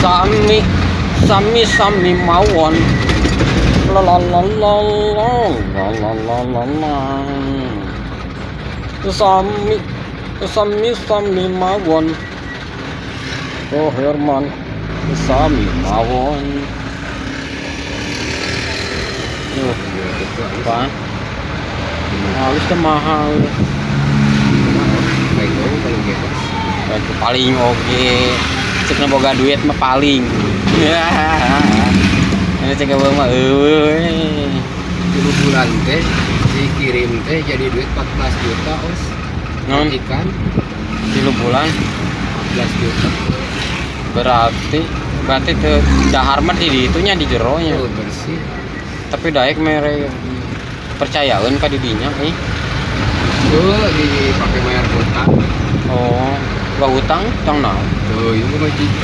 Sami sami sami mawon. La la la la la la la la la la. Sami sami sami mawon. Oh Herman, sami mawon. Gitu. Apaan? Halus teh mahal. Baik dong paling bebas. Itu paling oke. Cek boga duit mah paling. Ini cek mah eueuh. 3 bulan teh dikirim teh jadi duit 14 juta, Os. Non Ikan 3 bulan 14 juta. Berarti berarti teu dahar mah di itunya, di jeronya. Oh, bersih. Tapi daek mere percayaeun ka didinya ih. Tuh dipakai bayar hutang. Oh, gak hutang, hutang naon? Tuh, itu majikan.